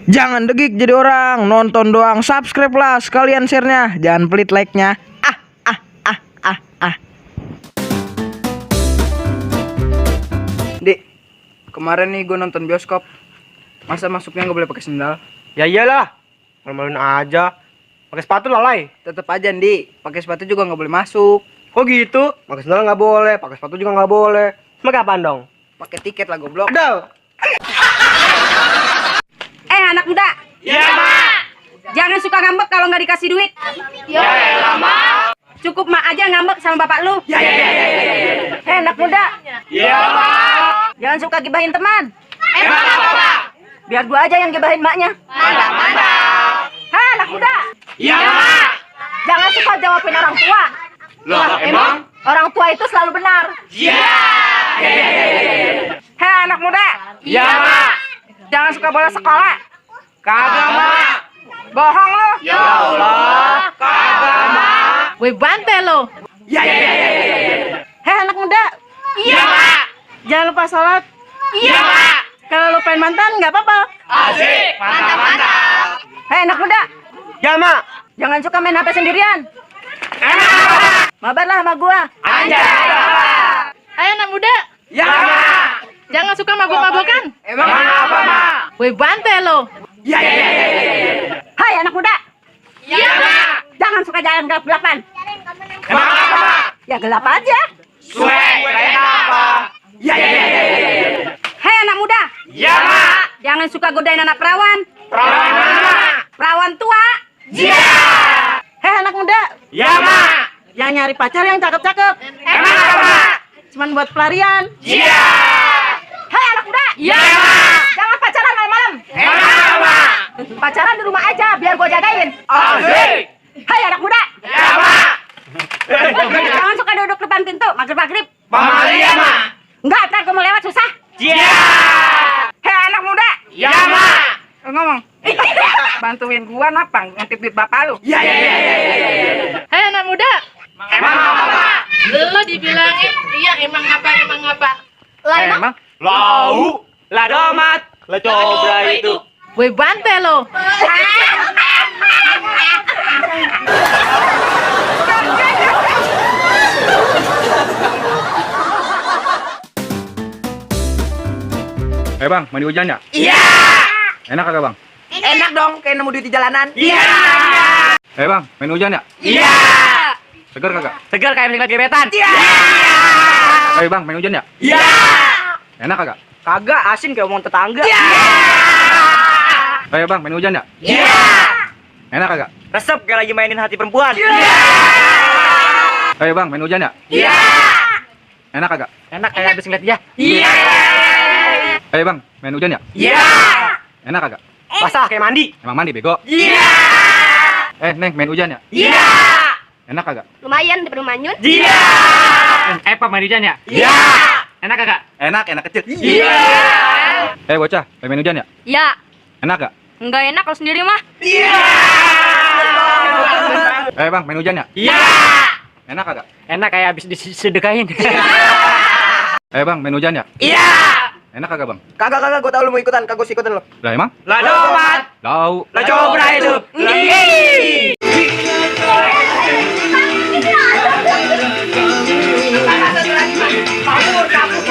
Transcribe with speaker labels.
Speaker 1: Jangan degik jadi orang, nonton doang, subscribe lah sekalian share-nya, jangan pelit like-nya. Dik, kemarin nih gue nonton bioskop, masa masuknya nggak boleh pakai sendal?
Speaker 2: Ya iyalah, malu-maluin aja. Pakai sepatu lalai.
Speaker 1: Tetep aja Dik, pakai sepatu juga nggak boleh masuk.
Speaker 2: Kok gitu? Pakai sendal nggak boleh, pakai sepatu juga nggak boleh. Pakai apaan dong?
Speaker 1: Pakai tiket lah goblok.
Speaker 2: Aduh.
Speaker 3: Anak muda.
Speaker 4: Ya, Mak.
Speaker 3: Jangan suka ngambek kalau nggak dikasih duit.
Speaker 4: Ya, Mak.
Speaker 3: Cukup mak aja ngambek sama bapak lu.
Speaker 4: Ya.
Speaker 3: Anak muda.
Speaker 4: Ya, Mak.
Speaker 3: Jangan suka gibahin teman.
Speaker 4: Emang apa, Pak?
Speaker 3: Biar gua aja yang gibahin maknya.
Speaker 4: Mantap.
Speaker 3: Anak muda.
Speaker 4: Ya, Mak.
Speaker 3: Jangan suka jawabin orang tua.
Speaker 4: Loh, emang?
Speaker 3: Orang tua itu selalu benar.
Speaker 4: Ya.
Speaker 3: Anak muda.
Speaker 4: Ya, Mak.
Speaker 3: Jangan suka bolos sekolah.
Speaker 4: Kagak, Mak.
Speaker 3: Bohong lu.
Speaker 4: Ya Allah, kagak, Mak.
Speaker 3: Wih bantai lu.
Speaker 4: Ya.
Speaker 3: Anak muda.
Speaker 4: Ya, Mak.
Speaker 3: Jangan lupa sholat.
Speaker 4: Ya, Mak.
Speaker 3: Kalau lu pengen mantan nggak apa-apa.
Speaker 4: Asik, mantap.
Speaker 3: Anak muda.
Speaker 2: Ya mak.
Speaker 3: Jangan suka main HP sendirian.
Speaker 4: Enak apa, Mak?
Speaker 3: Mabarlah sama gua.
Speaker 4: Anjay.
Speaker 3: Anak muda.
Speaker 4: Ya, Mak.
Speaker 3: Jangan suka mabuk-mabukan.
Speaker 4: Emang apa, Mak?
Speaker 3: Wih bantai lu.
Speaker 4: Ya.
Speaker 3: Hai anak muda.
Speaker 4: Ya, Mak.
Speaker 3: Jangan suka jalan gelap-gelapan.
Speaker 4: Emang apa, Mak?
Speaker 3: Ya gelap aja.
Speaker 4: Swag, kayak apa? Ya.
Speaker 3: Hai anak muda.
Speaker 4: Ya, Mak.
Speaker 3: Jangan suka godain anak perawan.
Speaker 4: Perawan mana?
Speaker 3: Perawan tua.
Speaker 4: Ya.
Speaker 3: Hei anak muda.
Speaker 4: Ya, Mak.
Speaker 3: Yang nyari pacar yang cakep-cakep.
Speaker 4: Emang apa, Mak?
Speaker 3: Cuman buat pelarian.
Speaker 4: Ya.
Speaker 3: Hei anak muda.
Speaker 4: Ya, Mak.
Speaker 3: Jangan pacaran malam-malam.
Speaker 4: Emang apa, Mak?
Speaker 3: Pacaran di rumah aja biar gua jagain.
Speaker 4: Asik.
Speaker 3: Hai anak muda.
Speaker 4: Ya, Mak.
Speaker 3: Jangan suka duduk depan pintu maghrib-maghrib.
Speaker 4: Pamali ya, Mak.
Speaker 3: Enggak, ntar gua mau lewat susah.
Speaker 4: Ya.
Speaker 3: Hei anak muda.
Speaker 4: Ya, Mak.
Speaker 3: Ngomong. Bantuin gua napa ngintip duit bapak lu.
Speaker 4: Ya.
Speaker 3: Hei anak muda.
Speaker 4: Emang apa, Mak?
Speaker 3: Lu dibilangin iya emang apa. Lah emang
Speaker 4: Lau. Lah domat.
Speaker 2: Lah cobra itu.
Speaker 3: wih bantai lu.
Speaker 5: Bang, mandi hujan ya?
Speaker 4: Iya.
Speaker 5: Enak kagak bang?
Speaker 1: Enak dong, kayak nemu duit di jalanan.
Speaker 4: Iya.
Speaker 5: Bang, main hujan ya?
Speaker 4: Iya.
Speaker 5: Segar kagak?
Speaker 1: Segar kayak menikmati gebetan.
Speaker 4: Iya.
Speaker 5: Bang, main hujan ya?
Speaker 4: Iya.
Speaker 5: Enak kagak?
Speaker 1: Kagak, asin kayak omong tetangga.
Speaker 5: Bang, main hujan ya?
Speaker 4: Iya.
Speaker 5: Enak kagak?
Speaker 1: Resep kayak lagi mainin hati perempuan.
Speaker 5: Bang, main hujan ya?
Speaker 4: Iya.
Speaker 5: Enak kagak?
Speaker 1: Enak kayak habis ngeliat dia.
Speaker 4: Iya.
Speaker 5: Bang, main hujan ya?
Speaker 4: Iya.
Speaker 5: Enak kagak?
Speaker 2: Basah kayak mandi.
Speaker 5: Emang mandi bego?
Speaker 4: Iya.
Speaker 5: Neng, main hujan ya?
Speaker 4: Iya.
Speaker 5: Enak kagak?
Speaker 3: Lumayan di rumah Nyun.
Speaker 4: Iya.
Speaker 5: Pak, main hujan ya?
Speaker 4: Iya.
Speaker 5: Enak kagak? Enak kecil.
Speaker 4: Iya.
Speaker 5: Bocah, main hujan ya?
Speaker 3: Ya,
Speaker 5: Enak gak?
Speaker 3: enggak enak kalau sendiri mah.
Speaker 4: Iya.
Speaker 5: Bang, main hujan ya?
Speaker 4: Iya.
Speaker 5: Enak kagak?
Speaker 1: Enak kayak habis disedekain.
Speaker 5: Bang, main hujan ya?
Speaker 4: Iya.
Speaker 5: Enak kagak bang?
Speaker 1: Kagak, gua tau lu mau ikutan, kagak usah ikutan lu.
Speaker 5: Lah emang?
Speaker 4: Lah domat.
Speaker 5: Lau.
Speaker 4: Lah cobra itu. Ih. Kabur.